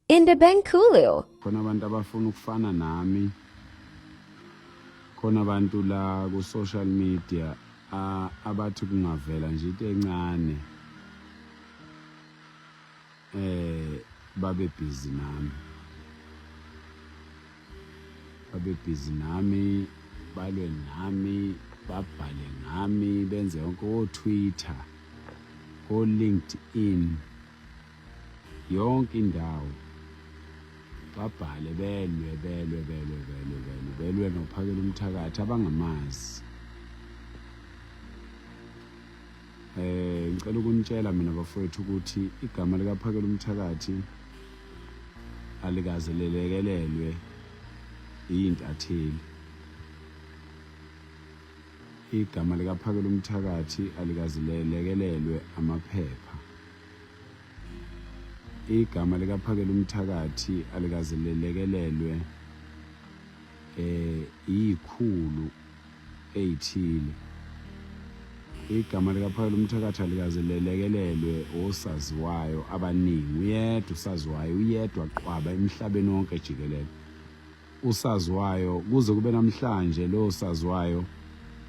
Indabankulu. Khona abantu abafuna ukufana nami, khona abantu la ku social media abathi kungavela nje into encane babe busy nami, babe busy nami, balwe nami, babhale ngami, benze yonke o-Twitter, o-LinkedIn, yonke indawo babhale, belwe belwe belwe belwe belwe belwe nophakela umthakathi abangamazi. Ngicela ukunitshela mina bafowethu ukuthi igama likaphakela umthakathi alikaze lelekelelwe iyintatheli. Igama likaphakela umthakathi alikaze lelekelelwe amaphepha. Igama likaphakela umthakathi alikaze lelekelelwe iyikhulu eyithile. Igama likaphakela umthakathi alikaze lelekelelwe osaziwayo abaningi. Uyedwa usaziwayo, uyedwa qwaba emhlabeni wonke jikelele. Usaziwayo kuze kube namhlanje lo saziwayo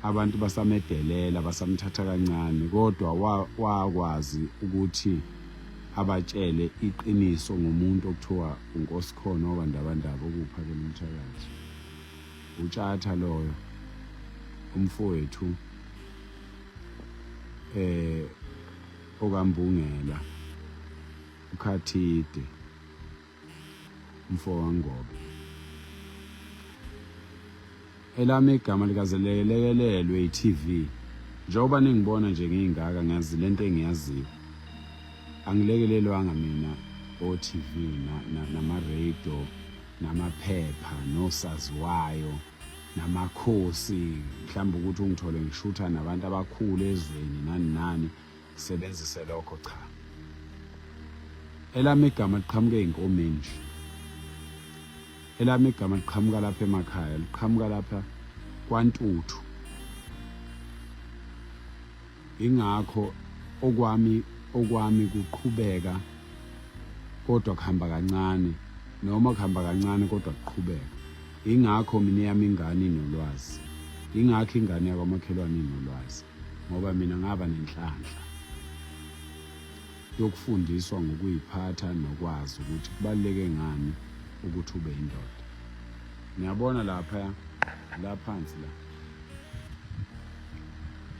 abantu basamedelela, basamthatha kancane, kodwa wakwazi ukuthi abatshele iqiniso ngomuntu okuthiwa uNkosikhona wakwaNdabandaba okuwuphakela umthakathi. Utshatha loyo umfowethu okaMbungela uKhathide umfo waNgobe. Elami igama likaze lelekelelwe i-TV. Njengoba ningibona nje ngiyingaka ngiyazi lento engiyaziyo. Angilekelelwanga mina o-TV nama-radio namaphepha nosaziwayo namakhosi, mhlawumbe ukuthi ungithole ngishutha nabantu abakhulu ezweni nani nani, sebenzise lokho. Cha, elami igama liqhamuka ey'nkomeni nje. Elami igama liqhamuka lapha emakhaya, liqhamuka lapha kwaNtuthu. Ingakho okwami kuqhubeka kodwa kuhamba kancane, noma kuhamba kancane kodwa kuqhubeka. Ingakho mina eyami ingane inolwazi, ingakho ingane yakwamakhelwane inolwazi, ngoba mina ngaba nenhlanhla yokufundiswa ngokuyiphatha nokwazi ukuthi kubaluleke ngani ukuthi ube indoda. Niyabona lapha la phansi la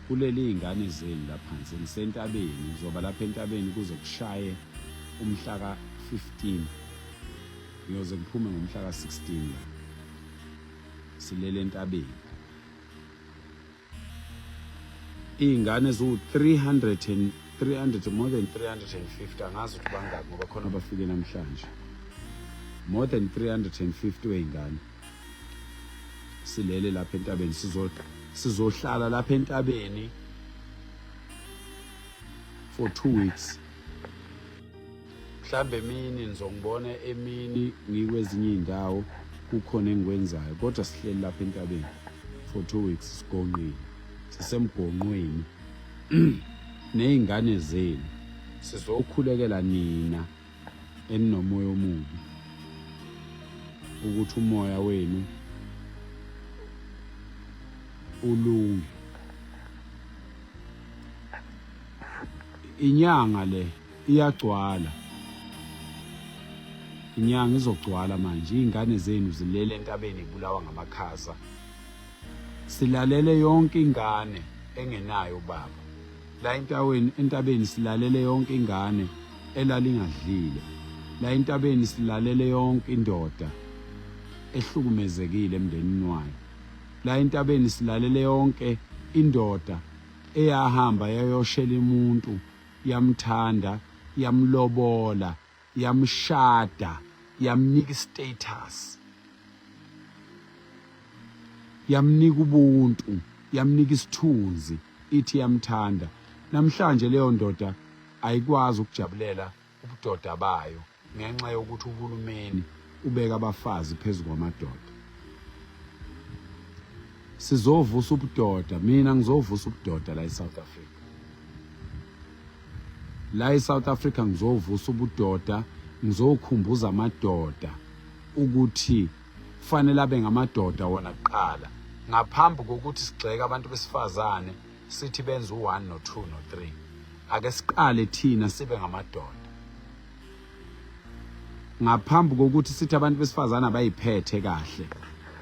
kuleli iy'ngane zenu la phansi, ngisentabeni, ngizoba lapha entabeni kuze kushaye umhla ka-15, ngiyoze ngiphume ngomhla ka-16 la, silele entabeni. Iy'ngane eziwu-300 and 300, more than 350, angazi ukuthi bangaki ngoba khona abafike namhlanje, more than 350 wey'ngane silele lapha entabeni. Sizohlala lapha entabeni for 2 weeks. Mhlambe emini nizongibona, emini ngikwezinye iy'ndawo kukhona engikwenzayo, kodwa sihleli lapha entabeni for 2 weeks, sigonqile, sisemgonqweni ney'ngane zenu. Sizokhulekela nina eninomoya omubi ukuthi umoya wenu ulunge. Inyanga le iyagcwala, inyanga izogcwala manje. Iy'ngane zenu zilele entabeni ibulawa ngamakhaza. Silalele yonke ingane engenayo ubaba la entabeni, entabeni silalele yonke ingane elalingadlile la entabeni, silalele yonke indoda ehlukumezekile emndenini wayo la entabeni, silalele yonke indoda eyahamba yayoshela umuntu, yamthanda, yamlobola, yamshada, yamnika istatus, yamnika ubuntu, yamnika isithunzi, ithi yamthanda. Namhlanje leyo ndoda ayikwazi ukujabulela ubudoda bayo ngenxa yokuthi uhulumeni ubeka abafazi phezu kwamadoda. Sizovusa ubudoda, mina ngizovusa ubudoda la eSouth Africa. La eSouth Africa ngizovusa ubudoda, Ngizokhumbuza amadoda ukuthi kufanele abe ngamadoda wona kuqala ngaphambi kokuthi sigxeke abantu besifazane sithi benza u-1 no-2 no-3. Ake siqale thina sibe ngamadoda ngaphambi kokuthi sithi abantu besifazane abayiphethe kahle.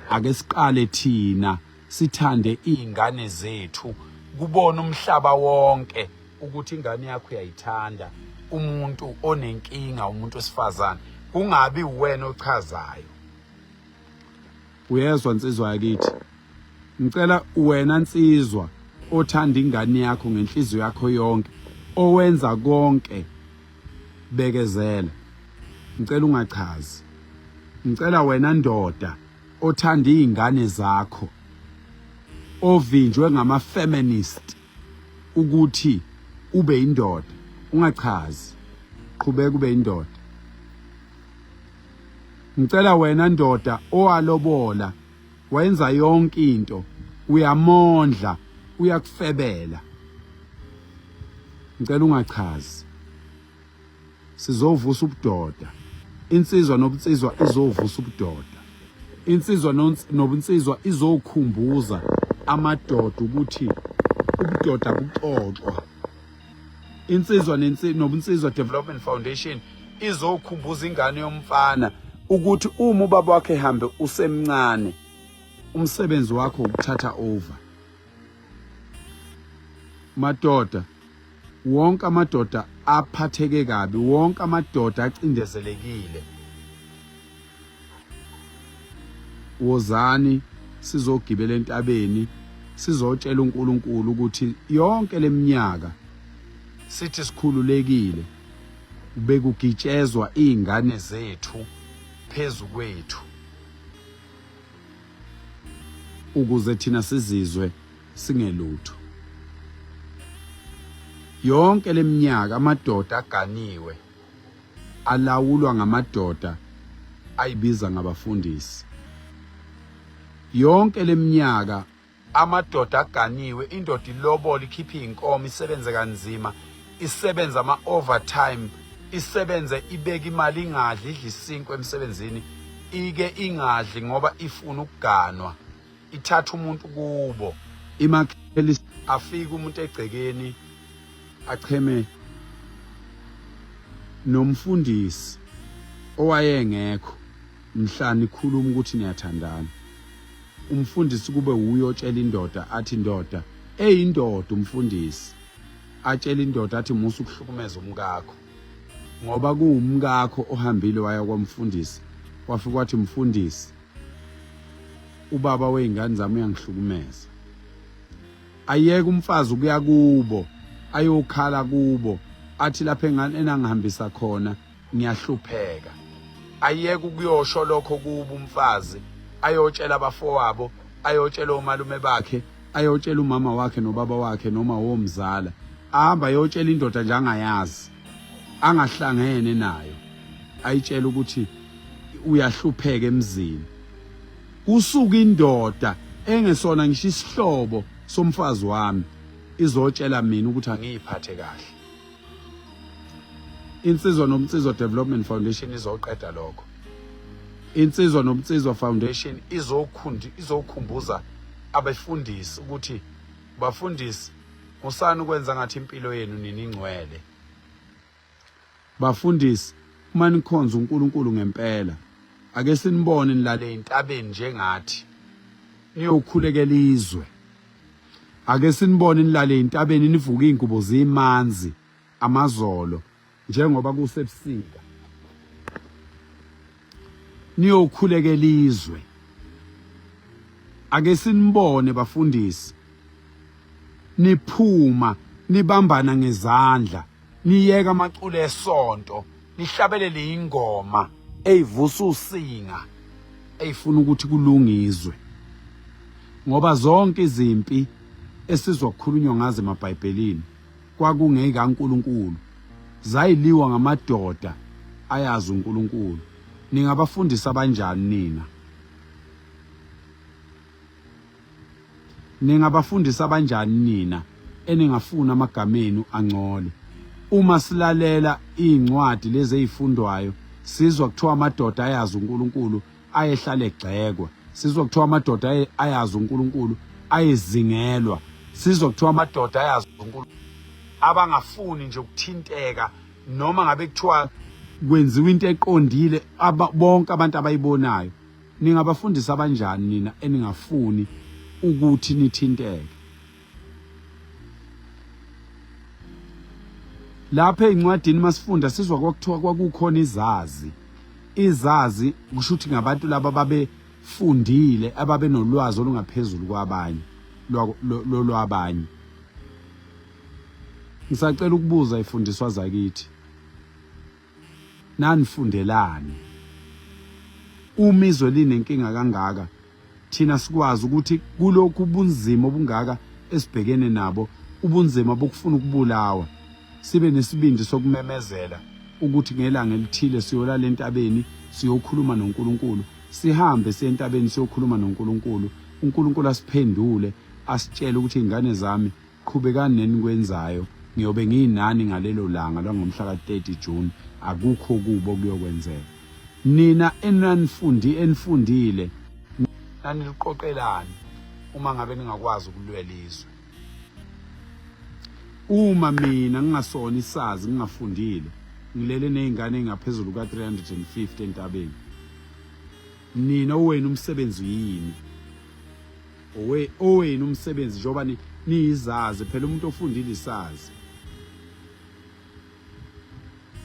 Ake siqale thina sithande iy'ngane zethu, kubona umhlaba wonke ukuthi ingane yakho uyayithanda. Umuntu onenkinga, umuntu wesifazane, kungabi uwena ochazayo. Uyezwa nsizwa yakithi? Ngicela wena nsizwa othanda ingane yakho ngenhliziyo yakho yonke, owenza konke, bekezela. Ngicela ungachazi. Ngicela wena ndoda othanda izingane zakho, ovinjwe ngama feminist ukuthi ube indoda, ungachazi, qhubeka ube indoda. Ngicela wena ndoda owalobola wayenza yonke into, uyamondla, uyakufebela, ngicela ungachazi. Sizovusa ubudoda. Insizwa nobunsizwa izovusa ubudoda. Insizwa nobunsizwa izokhumbuza amadoda ukuthi ubudoda buxoxwa. Insizwa nobunsizwa Development Foundation izokhumbuza ingane yomfana ukuthi uma ubaba wakhe ehambe usemncane, umsebenzi wakho ukuthatha over. Madoda, wonke amadoda aphatheke kabi, wonke amadoda acindezelekile, wozani sizogibela entabeni, sizotshela uNkulunkulu ukuthi yonke leminyaka sithi sikhululekile bekugitshezwa izingane zethu phezu kwethu ukuze thina sizizwe singelutho. Yonke leminyaka amadoda aganiwe alawulwa ngamadoda ayibiza ngabafundisi. Yonke leminyaka amadoda aganiwe, indoda ilobola, ikhiphe inkomo, isebenze kanzima, isebenze ama overtime, isebenze ibeke imali, ingadli, idla isinkwa emsebenzini, ike ingadli ngoba ifuna ukuganwa, ithatha umuntu kubo imakheli, afike umuntu egcekeni acheme nomfundisi owayengekho mhla nikhuluma ukuthi niyathandana. Umfundisi kube wuye otshela indoda athi, ndoda eyindoda, umfundisi atshela indoda athi, musa ukuhlukumeza umkakho, ngoba kuwumkakho ohambile waya kwamfundisi, wafika wathi, mfundisi, ubaba wey'ngane zami uyangihlukumeza. Ayeke umfazi ukuya kubo ayokhala kubo athi, lapha enangihambisa khona ngiyahlupheka. Ayeke ukuyosho lokho kubo umfazi, ayotshela abafowabo, ayotshela omalume bakhe, ayotshela umama wakhe nobaba wakhe noma womzala, ahamba ayotshela indoda nje angayazi, angahlangene nayo, ayitshela ukuthi uyahlupheka emzini. Kusuka indoda engesona ngisho isihlobo somfazi wami izotshela mina ukuthi angiyiphathe kahle. Insizwa Nobunsizwa Development Foundation izoqeda lokho. Insizwa Nobunsizwa Foundation izokhundi izokhumbuza abefundisi ukuthi, bafundisi, musani ukwenza ngathi impilo yenu nini ingcwele. Bafundisi, uma nikhonza uNkulunkulu ngempela, ake sinibone nilale entabeni njengathi niyokhulekela izwe. Ake sinibone nilale entabeni nivuke ingubo zimanzi amazolo njengoba kusebusika, niyokhulekela izwe. Ake sinibone bafundisi niphuma nibambana ngezandla, niyeka amaculo esonto, nihlabelele ingoma eyivusa usinga eyifuna ukuthi kulungizwe, ngoba zonke izimpi esizwa kukhulunywa ngazo emaBhayibhelini kwakungekaNkulunkulu, zayiliwa ngamadoda ayazi uNkulunkulu. Ningabafundisi abanjani nina? Ningabafundisi abanjani nina eningafuni amagama enu angcole? Uma silalela iy'ncwadi lezi ey'fundwayo Sizwa kuthiwa amadoda ayazi uNkulunkulu ayehlale egxekwa. Sizwa kuthiwa amadoda ayazi uNkulunkulu ayezingelwa. Sizwa kuthiwa amadoda ayazi uNkulunkulu abangafuni nje ukuthinteka noma ngabe kuthiwa kwenziwa into eqondile bonke abantu abayibonayo. Ningabafundisi abanjani nina eningafuni ukuthi nithinteke? Lapha ezincwadini masifunda sizwa kwakuthiwa kwakukhona izazi. Izazi kusho ukuthi ngabantu laba babefundile ababenolwazi olungaphezulu kwabanye lolwabanye. Ngisacela ukubuza ifundiswa zakithi. Nanifundelani? Uma izwe linenkinga kangaka thina sikwazi ukuthi kulokhu ubunzima obungaka esibhekene nabo, ubunzima bokufuna ukubulawa, sibe nesibindi sokumemezela ukuthi ngelanga elithile siyolala entabeni siyokhuluma noNkulunkulu, sihambe siye entabeni siyokhuluma noNkulunkulu, uNkulunkulu asiphendule asitshele ukuthi ingane zami Qhubekani nenikwenzayo, ngiyobe nginani ngalelo langa lwangomhla ka-30 June, akukho okubi okuyokwenzeka. Nina enanifundi enifundile naniliqoqelani uma ngabe ningakwazi ukulwela izwe? Uma mina ngingasona isazi ngingafundile, ngilele nezingane ezingaphezulu kuka-350 entabeni, nina owenu umsebenzi yini? Owe owenu umsebenzi njengoba ni niyizazi phela umuntu ofundile isazi.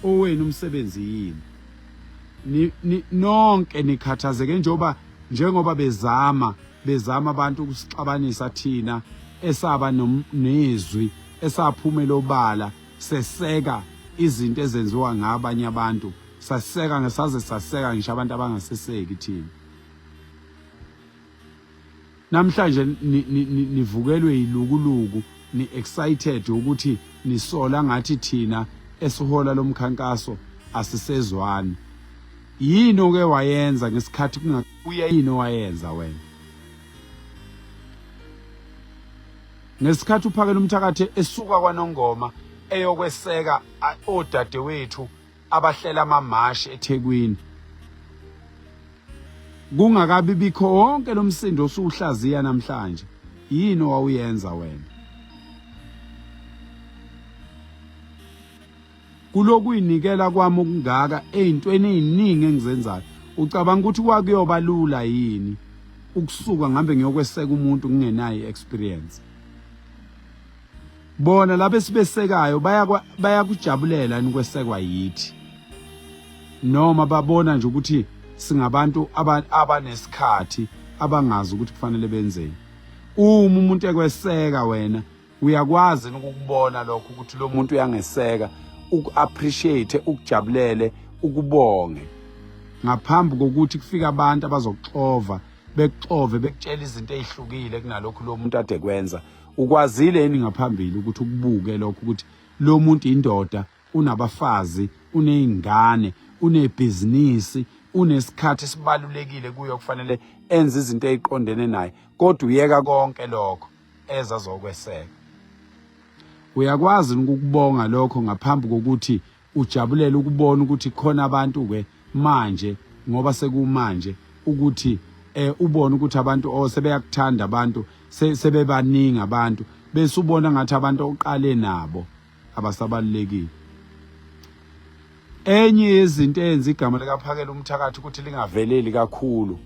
Owenu umsebenzi yini? Ni, ni nonke nikhathazeke njengoba njengoba bezama bezama abantu ukusixabanisa thina esaba nezwi esaphumela obala seseka izinto ezenziwa ngabanye abantu saseka ngesaze saseka ngisho abantu abangaseseki thina. Namhlanje nivukelwe yilukuluku ni excited ukuthi nisola ngathi thina esihola lomkhankaso asisezwani. Yini oke wayenza ngesikhathi kungakuye yini owayenza wena? Ngesikhathi uphakela umthakathi esuka kwaNongoma eyokweseka odadewethu abahlela amamashi eThekwini kungakabi bikho wonke lo msindo osuwuhlaziya namhlanje yini owawuyenza wena kulokuyinikela kwami okungaka ey'ntweni ey'ningi engizenzayo ucabanga ukuthi kwakuyoba lula yini ukusuka ngihambe ngiyokweseka umuntu ngingenayo i-experience Bona laba esibesekayo bayakujabulela yini ukwesekwa yithi noma babona nje ukuthi singabantu abanesikhathi abangazi ukuthi kufanele benzeni. Uma umuntu ekweseka wena uyakwazi ukukubona lokho ukuthi lo muntu uyangeseka, uku-appreciate, ukujabulele, ukubonge ngaphambi kokuthi kufike abantu abazokuxova bekuxove bekutshela izinto ezihlukile kunalokhu lo muntu ade kwenza. Ukwazile yini ngaphambili ukuthi ukubuke lokho ukuthi lo muntu indoda unabafazi uney'ngane unebhizinisi unesikhathi esibalulekile kuyo kufanele enze izinto ey'qondene naye kodwa uyeka konke lokho eza zokweseka uyakwazi ukukubonga lokho ngaphambi kokuthi ujabulela ukubona ukuthi khona abantu ke manje ngoba sekumanje ukuthi eh ubone ukuthi abantu oh sebeyakuthanda abantu sebebaningi abantu bese ubona ngathi abantu oqale nabo abasabalulekile. Enye yezinto eyenza igama likaPhakela umthakathi ukuthi lingaveleli kakhulu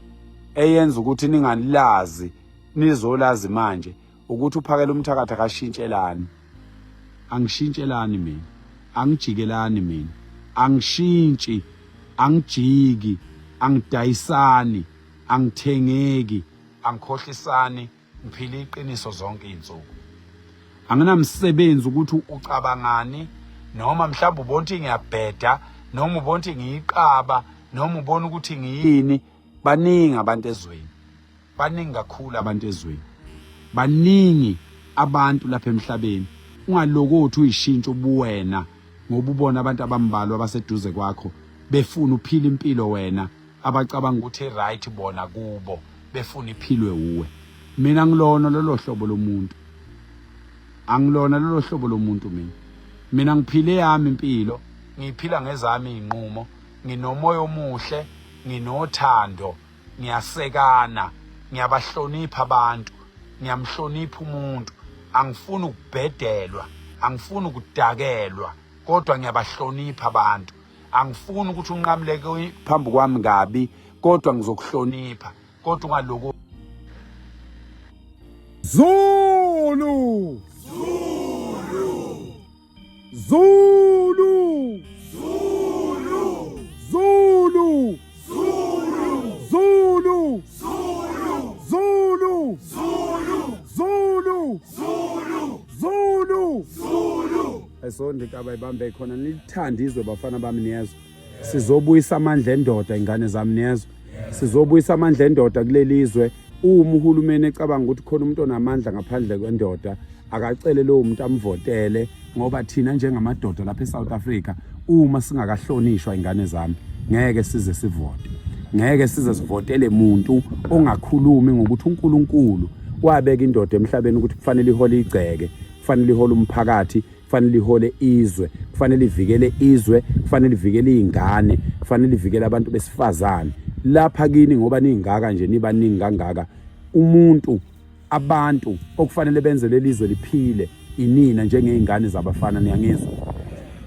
eyenza ukuthi ninganilazi nizolazi manje ukuthi uphakela umthakathi akashintshelani angishintshelani mina angijikelani mina angishintshi angijiki angidayisani angithengeki angikhohlisani ngiphila iqiniso zonke izinsuku anginamsebenzi ukuthi ucabangani noma mhlawumbe ubona ukuthi ngiyabheda noma ubona ukuthi ngiyiqaba noma ubona ukuthi ngiyini baningi abantu ezweni Baningi kakhulu abantu ezweni. Baningi abantu lapha emhlabeni. Ungalokothi uyishintshe ubuwena ngoba ubona abantu abambalwa abaseduze kwakho befuna uphila impilo wena abacabanga ukuthi i-right bona kubo befuna iphilwe wuwe. Mina ngilona lolo hlobo lomuntu. Angilona lolo hlobo lomuntu mina. Mina ngiphile eyami impilo, ngiyiphila ngezami izinqumo. Nginomoya omuhle, nginothando, ngiyasekana, ngiyabahlonipha abantu, ngiyamhlonipha umuntu. Angifuni ukubhedelwa, angifuni ukudakelwa, kodwa ngiyabahlonipha abantu. Angifuni ukuthi unqamuleke phambi kwami kabi, kodwa ngizokuhlonipha. Kodwa ungaloku Zulu! Zulu! Zulu! Zulu! Zulu! Zulu! Zulu! Zulu! Zulu! Zulu! Zulu! Zulu! Zulu! Ayisonde inkaba ibambe khona nilithanda izwe bafana bami niyezwa. Sizobuyisa amandla endoda ingane zami niyezwa. Sizobuyisa amandla endoda kuleli zwe. Uma uhulumeni ecabanga ukuthi khona umuntu onamandla ngaphandle kwendoda akacele lowo muntu amvotele ngoba thina njengamadoda lapha eSouth Africa uma singakahlonishwa ingane zami ngeke size sivote. Ngeke size sivotele muntu ongakhulumi ngokuthi uNkulunkulu wabeka indoda emhlabeni ukuthi kufanele ihole igceke, kufanele ihole umphakathi, kufanele ihole izwe, kufanele ivikele izwe, kufanele ivikele izingane, kufanele ivikele abantu besifazane. Lapha kini ngoba ningaka nje nibaningi kangaka, umuntu abantu okufanele benze leli zwe liphile inina njengezingane zabafana, niyangizwa?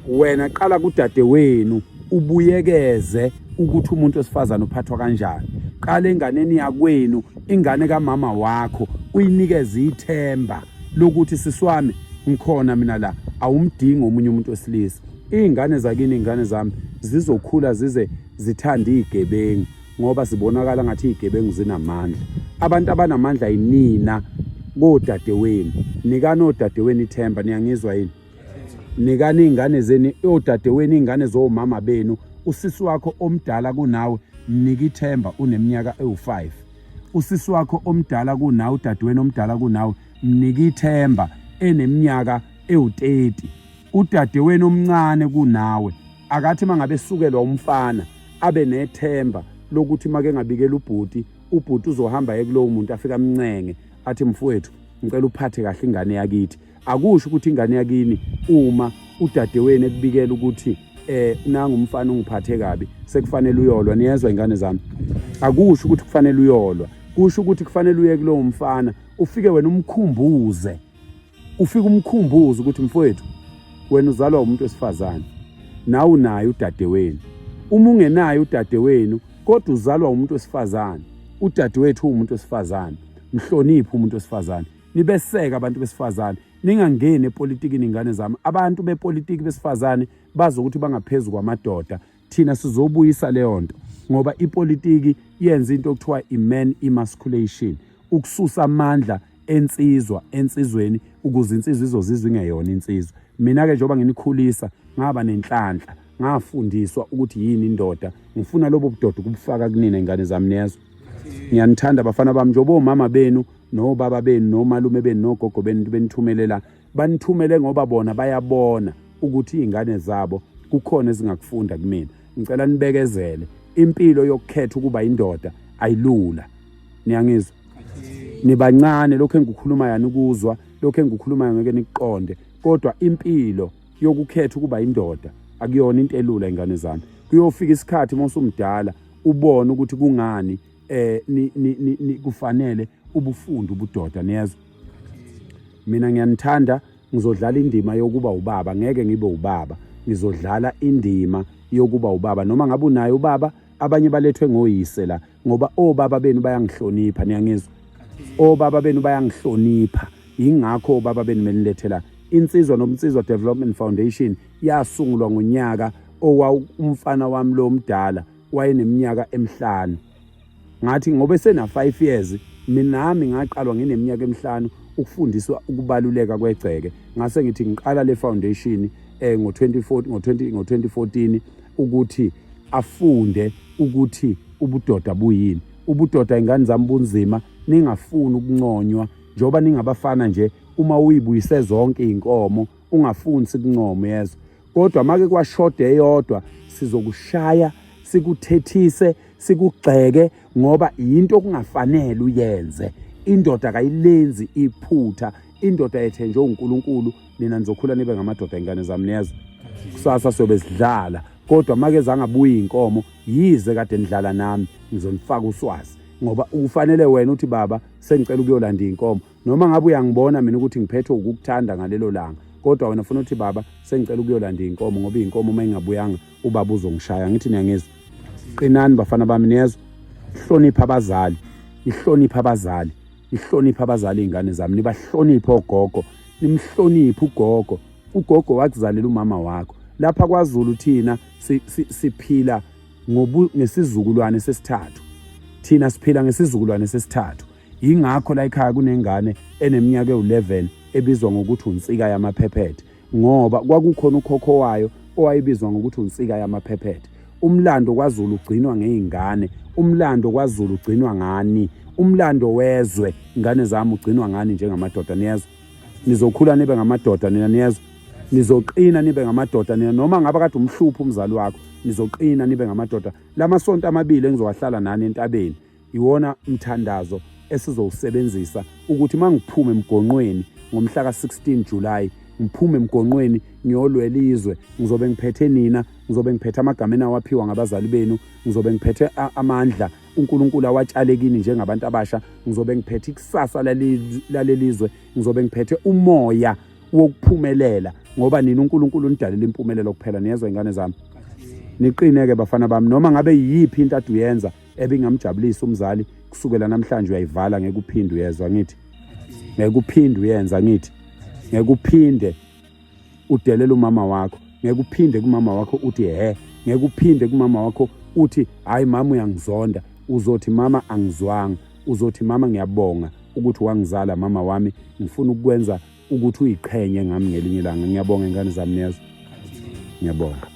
Wena qala kudadewenu ubuyekeze ukuthi umuntu wesifazane uphathwa kanjani. Qala enganeni yakwenu, ingane kamama wakho, uyinikeze ithemba lokuthi siswami ngikhona mina la, awumdingi omunye umuntu wesilisa. Iy'ngane zakini, iy'ngane zami zizokhula zize zithande iy'gebengu ngoba zibonakala ngathi iy'gebengu zinamandla. Abantu abanamandla yinina kodadewenu. Nikani odadewenu ithemba, niyangizwa yini? Nikani iy'ngane zenu, odadewenu, iy'ngane zomama benu. Usisi wakho omdala kunawe mnike ithemba uneminyaka ewu-5. Usisi wakho omdala kunawe, udadewenu omdala kunawe, mnike ithemba eneminyaka ewu-30. Udadewenu omncane kunawe akathi mangabe esukelwa umfana abe nethemba lokuthi make ngabikela ubhuti, ubhuti uzohamba aye kulowo muntu afike amncenge athi mfowethu ngicela uphathe kahle ingane yakithi. Akusho ukuthi ingane yakini uma udadewenu ekubikela ukuthi nangu umfana ungiphathe kabi sekufanele uyolwa. Niyezwa ingane zami? Akusho ukuthi kufanele uyolwa, kusho ukuthi kufanele uye kulowo mfana ufike wena umkhumbuze, ufike umkhumbuze ukuthi mfowethu wena uzalwa umuntu wesifazane, nawe unaye udadewenu. Uma ungenaye udadewenu kodwa uzalwa umuntu wesifazane, udadewethu uwumuntu wesifazane, mhloniphe umuntu wesifazane. Nibeseke abantu besifazane, ningangeni epolitikini ingane zami. Abantu bepolitiki besifazane bazi ukuthi bangaphezu kwamadoda. Thina sizobuyisa leyo nto ngoba ipolitiki yenza into okuthiwa i-man emasculation, ukususa amandla ensizwa ensizweni ukuze insizwa izozizwa ingeyona insizwa. Mina-ke njengoba nginikhulisa ngaba nenhlanhla, ngafundiswa ukuthi yini indoda. Ngifuna lobo budoda ukubufaka kunina ingane zami, niyezwa? Ngiyanithanda bafana bami, njengoba omama benu nobaba benu nomalume benu nogogo benu benithumelela, banithumele ngoba bona bayabona ukuthi iy'ngane zabo kukhona ezingakufunda kumina. Ngicela nibekezele, impilo yokukhetha ukuba indoda ayilula. Niyangizwa? Nibancane, lokho engikukhulumayo anikuzwa, lokho engikukhulumayo ngeke nikuqonde, kodwa impilo yokukhetha ukuba indoda akuyona into elula ingane zami. Kuyofika isikhathi uma usumdala ubone ukuthi kungani ni kufanele ubufunde ubudoda, niyezwa? Mina ngiyanithanda, ngizodlala indima yokuba ubaba, ngeke ngibe ubaba, ngizodlala indima yokuba ubaba. Noma ngabe unaye ubaba, abanye balethwe ngoyise la, ngoba obaba benu bayangihlonipha, niyangizwa? Obaba benu bayangihlonipha, yingakho obaba benu benilethela Insizwa Nobunsizwa Development Foundation. Yasungulwa ngonyaka umfana wami lo omdala wayeneminyaka emihlanu. Ngathi ngoba esena 5 years, mina nami ngaqalwa ngineminyaka emihlanu ukufundiswa ukubaluleka kwegceke. Ngase ngithi ngiqala le foundation ngo-2014, ngo-20 ngo-2014 ukuthi afunde ukuthi ubudoda buyini. Ubudoda ingane zami bunzima, ningafuni ukunconywa njengoba ningabafana nje. Uma uyibuyise zonke iy'nkomo ungafuni sikuncome, uyezwa? Kodwa make kwashoda eyodwa sizokushaya, sikuthethise, sikugxeke ngoba yinto okungafanele uyenze. Indoda kayilenzi iphutha, indoda yethenjwe uNkulunkulu. Nina nizokhula nibe ngamadoda ingane zami, niyezwa? Kusasa siyobe sidlala. Kodwa make zangabuya inkomo yize kade nidlala nami ngizonifaka uswazi ngoba ufanele wena uthi baba sengicela ukuyolanda inkomo noma ngabe uyangibona mina ukuthi ngiphethwe ukukuthanda ngalelo langa kodwa wena ufuna uthi baba sengicela ukuyolanda inkomo ngoba inkomo uma ingabuyanga ubaba uzongishaya. Ngithi niyangizwa? Qinani bafana bami, niyezwa? Hlonipha abazali, nihloniphe abazali, nihloniphe abazali iy'ngane zami, nibahloniphe ogogo, nimhloniphe ugogo. Ugogo wakuzalela umama wakho. Lapha kwaZulu thina siphila ngesizukulwane sesithathu. Thina siphila ngesizukulwane sesithathu. Yingakho la ekhaya kunengane eneminyaka ewu-11 ebizwa ngokuthi uNsika yamaphephethe ngoba kwakukhona ukhokho wayo owayebizwa ngokuthi uNsika yamaphephethe. Umlando kwaZulu ugcinwa ngey'ngane, umlando kwaZulu ugcinwa ngani, umlando wezwe ngane zami ugcinwa ngani njengamadoda, niyezwa? Nizokhula nibe ngamadoda nina, niyezwa? Nizoqina nibe ngamadoda nina, noma ngabe kade umhlupha umzali wakho, nizoqina nibe ngamadoda. Lamasonto amabili engizowahlala nani entabeni iwona mthandazo esizowusebenzisa ukuthi mangiphume emgonqweni ngomhla ka-16 July, ngiphume emgonqweni ngiyolwela izwe, ngizobe ngiphethe nina, ngizobe ngiphethe amagama enawaphiwa ngabazali benu, ngizobe ngiphethe amandla uNkulunkulu awatshale kini njengabantu abasha, ngizobe ngiphethe ikusasa lalelizwe, ngizobe ngiphethe umoya wokuphumelela ngoba nina uNkulunkulu unidalela impumelelo kuphela. Niyezwa ingane zami? Niqine-ke bafana bami, noma ngabe yiyiphi into ade uyenza ebingamjabulisa umzali, kusukela namhlanje uyayivala, ngeke uphinde uyezwa ngithi, ngeke uphinde uyenza ngithi, ngeke uphinde udelela umama wakho, ngeke uphinde kumama wakho uthi he, ngeke uphinde kumama wakho uthi hayi mama uyangizonda. Uzothi mama angizwanga, uzothi mama ngiyabonga ukuthi wangizala mama wami, ngifuna ukukwenza ukuthi uyiqhenye ngami ngelinye ilanga. Ngiyabonga ingane zami, niyezwa? Ngiyabonga.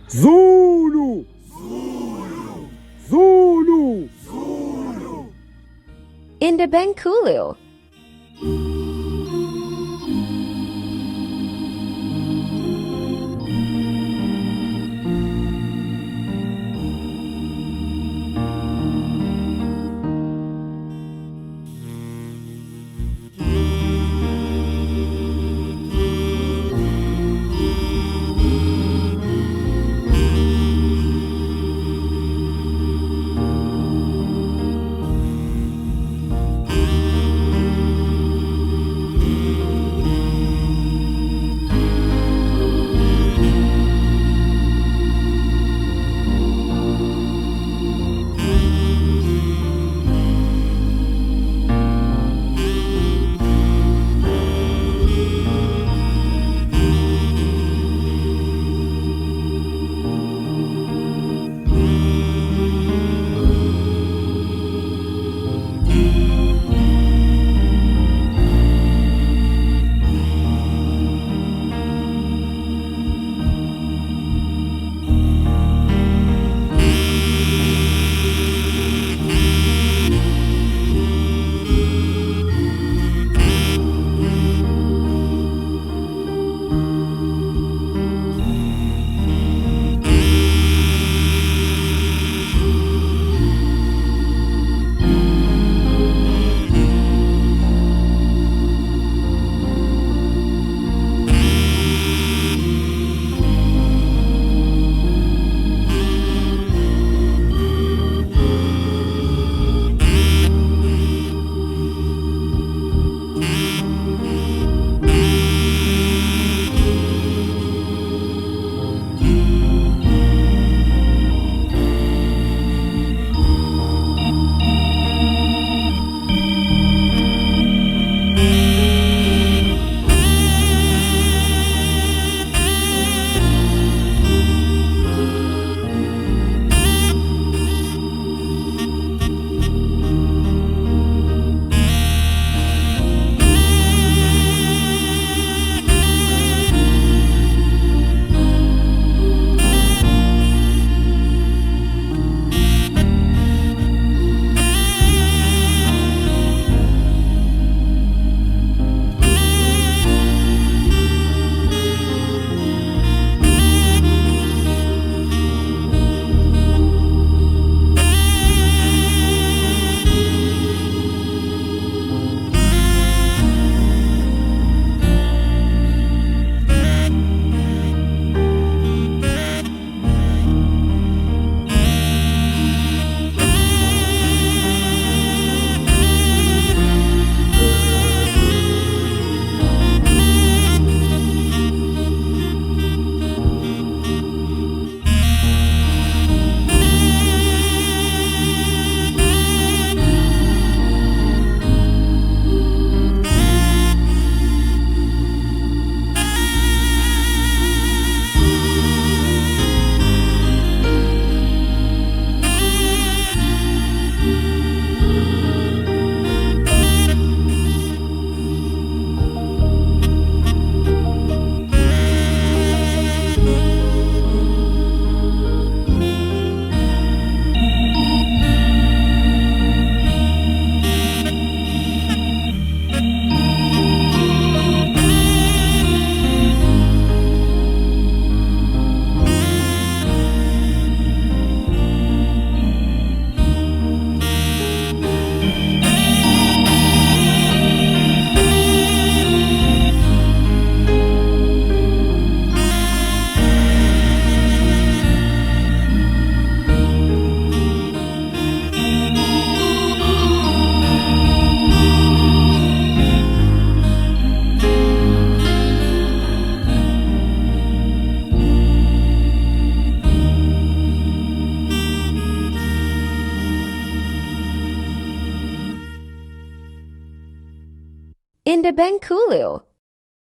Zulu! Zulu! Zulu! Zulu! Indabankulu. Ndabankulu.